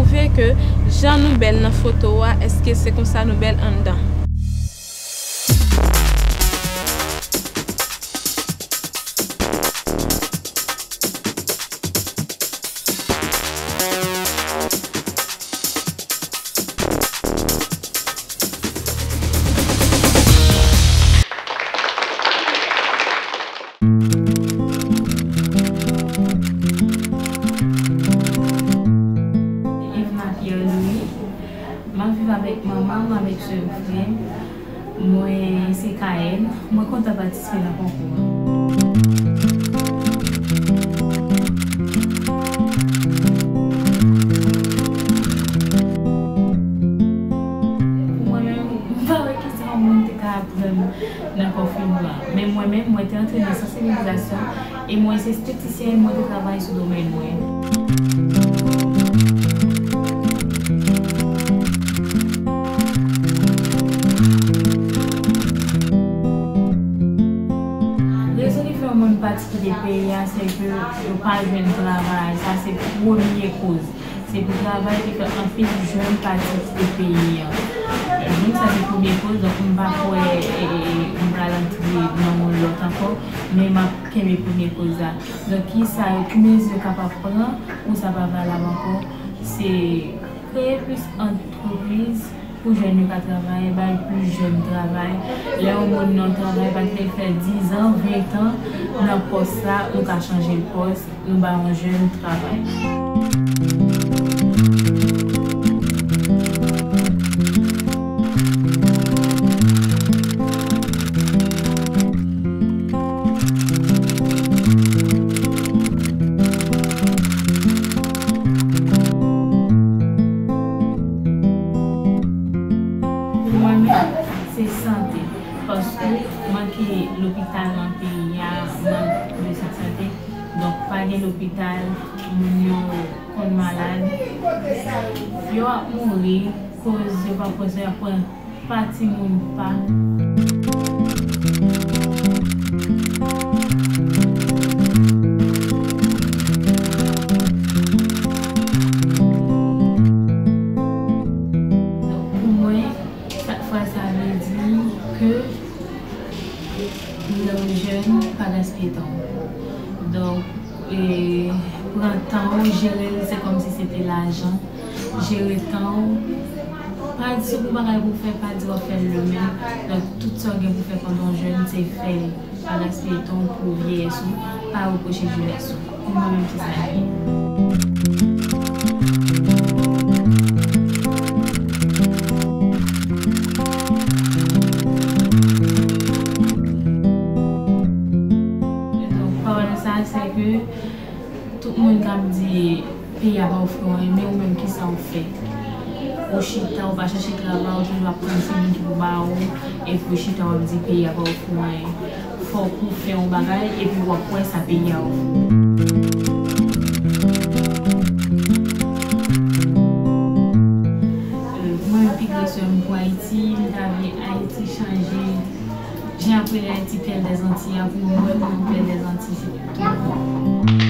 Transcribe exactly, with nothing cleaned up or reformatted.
Pwouve ke jan nou bèl nan foto a, èske se konsa nou bèl anndan? Evna Pierre Louis. M ap viv avèk manman m, avèk sè m, frè m. Mwen se Kayèn. Mwen kontan patisipe nan konkou an. Pou mwen menm, m pa wè kisa yon moun te ka aprann nan konfinman. Men mwen menm, mwen te antre nan sansibilizasyon e mwen se estetisyèn, mwen te travay sou domèn mwen. Rezon ki fè yon moun pati kite peyi a, se ke yo pa jwenn travay. Sa se premye koz. Se pou travay ki fè anpil jèn pati kite peyi a. Donk sa se premye koz, donk m pa kwè, e, e, e, m pral antre nan yon lòt ankò, men m ap kenbe premye koz la. Donk kisa yo, ki mezi yo kapab pran pou sa pa valab ankò? Se kreye plis antrepriz pou jèn yo ka travay, bay plis jèn travay. Lè yon moun nan yon travay, pa t fè dizan, ventan nan pòs la, ou ka chanje pòs, nou ba yon jèn travay. Pou mwen menm, se sante. Paske manke lopital nan peyi a, mank de sant sante. Donk, pa gen lopital, moun yo konn malad. Yo ap mouri, koz yo pa pran swen, y ap pran pa timoun pa. Donk, pou mwen, sa, fraz sa vle di ke lè w jèn, pa gaspiye tan w. Donk, e, pran tan w, jere l, se kòmsi se te lajan. Jere tan w. Pa di si w gen bagay pou w fè, pa di w ap fè l demen. Donk, tout sa w gen pou w fè pandan w jèn, se fè l. Pa gaspiye tan w pou vyeyès ou. Pa repwoche jenès ou. Pou mwen menm, se sa l ye. Donk, pawòl sa, se ke tout moun k ap di peyi a pa ofri w anyen, men ou menm, kisa w fè? Ou chita, ou pa chèche travay, ou toujou ap tann se moun ki pou ba ou, epi ou chita, w ap di peyi a pa ofri w anyen. Fòk ou fè yon bagay, epi w ap wè sa peyi a ofri w. Euh, mwen, pi gwo swè m pou Ayiti, m ta vle Ayiti chanje. Jan y ap rele Ayiti, Pèl dèzantiy a, pou mwen, mwen, Pèl dèzantiy, se tou bon.